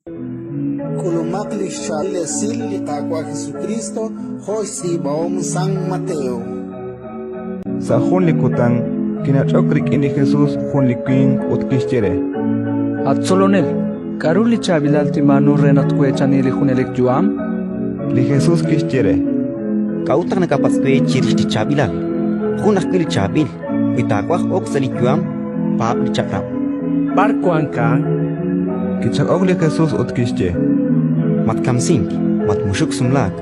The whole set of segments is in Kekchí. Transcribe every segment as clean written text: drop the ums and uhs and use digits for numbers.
K'ulumaq li xchaab'il esil li Qaawa' Jesukriist jo' xtz'iib'ahom San Mateo. Sa' jun li kutan kinach'ok rik'in li Jesus jun li winq ut kixye re: At Tzolonel, k'aru li chaab'ilal tinb'aanu re naq tweechani li junelik yu'am? Li Jesus kixye re: K'a'ut naq nakapatz' we chirix li chaab'ilal? Jun ajwi' li chaab'il. Wi taawaj ok sa' li yu'am, paab' li chaq'rab'. B'ar wank a'an? Kichaq'ok li Jesus ut kixye: Matkamsink, matmuxuk sumlaak,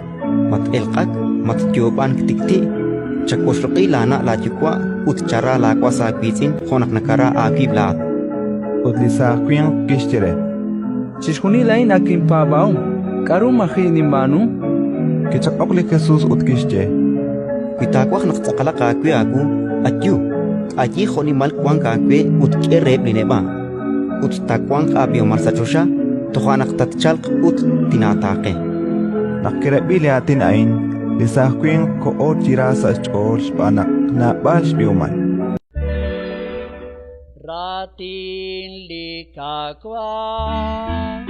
mat-elq'ak, matyoob'ank tik'ti', chawoxloq'i laana' laayuwa' ut chara laawas aawiitz'in jo' naq nakara aawib' laa'at. Ut li saaj winq kixye re: Chixjunil a'in ak inpaab'ahom. K'aru maji' ninb'aanu? Kichaq'ok li Jesus ut kixye: Wi taawaj naq tz'aqalaq aawe aawu, ayu, k'ayi jo'nimal wank aawe ut k'e reheb' li neb'a', ut taawanq aab'ihomal sa' choxa. Toja' naq tatchalq ut tinaataaqe. Naq kirab'i li aatin a'in, li saaj winq koho chi ra sa' xch'ool xb'aan naq naab'al xb'ihomal. Raatin li Qaawa'.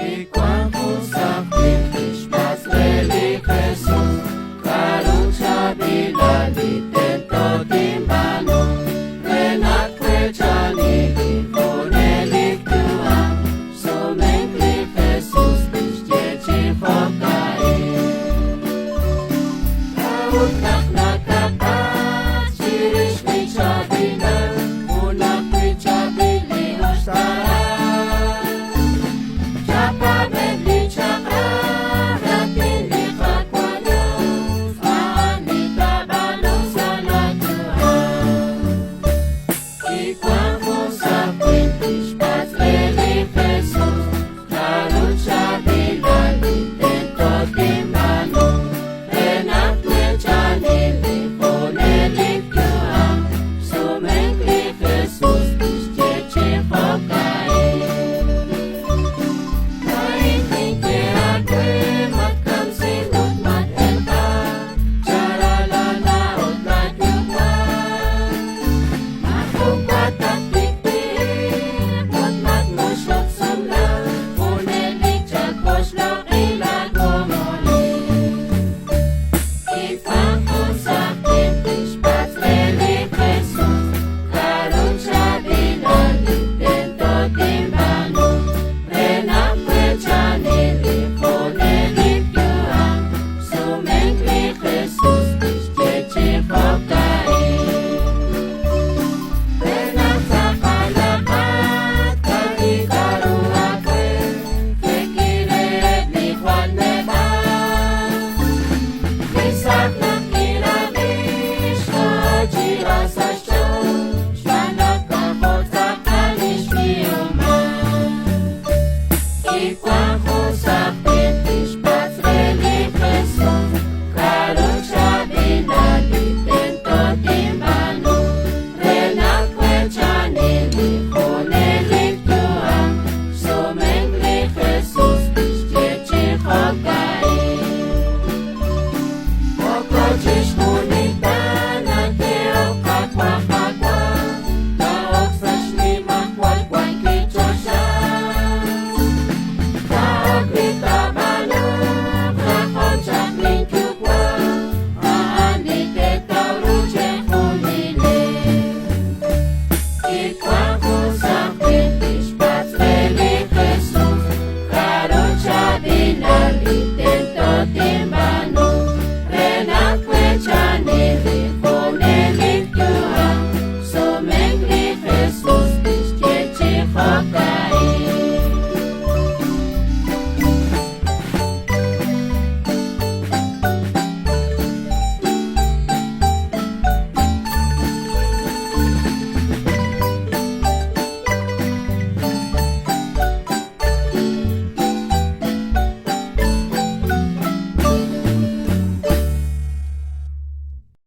Kiwank jun saaj winq kixpatz' re li Jesus: K'aru chaab'ilal li tento tinb'aanu re naq tweechani li junelik yu'am? Xsumenk li Jesus kixye chi jo'ka'in: K'a'ut naq nakapatz' chirix li chaab'ilal? Junaq li chaab'il li uxtaan. Chapaab'eb' li chaq'rab', raatin li Qaawa' Yos, a'an li taab'aanu sa' laayu'am. Kiwank jun saaj winq kixpatz' re li Jesus: K'aru chaab'ilal li tento tinb'aanu re naq tweechani li junelik yu'am? Xsumenk li Jesus kixye chi jo'ka'in: Laa'in ninye aawe, matkamsink ut mat-elq'ak, chara laana' ut laayuwa'. Maajun wa tattikti'iq ut matmuxuk sumlaak, junelik chawoxloq'i laakomonil. Kiwank jun saaj winq kixpatz' re li Jesus: K'aru chaab'ilal li tento tinb'aanu re naq tweechani li junelik yu'am? Xsumenk li Jesus kixye chi jo'ka'in: Re naq tz'aqalaqat k'aru k'aru aawe, jek'i reheb' li jwal neb'a'. Li saaj naq kirab'i xkoho chi ra sa' xch'ool xb'aan naq k'ajo' tz'aqal li xb'ihomal. Kiwank jun saaj winq kixpatz' re li Jesus: K'aru chaab'ilal li tento tinb'aanu re naq tweechani li junelik yu'am? Xsumenk li Jesus kixye chi jo'ka'in: Moko chixjunil ta nakehok Qaawa', Qaawa', na'ok sa' xnimajwal wankil choxa. Taa'ok li taab'aanuuq rajom chaq linyuwa', a'an li teetaw ru chejunilex. Kiwank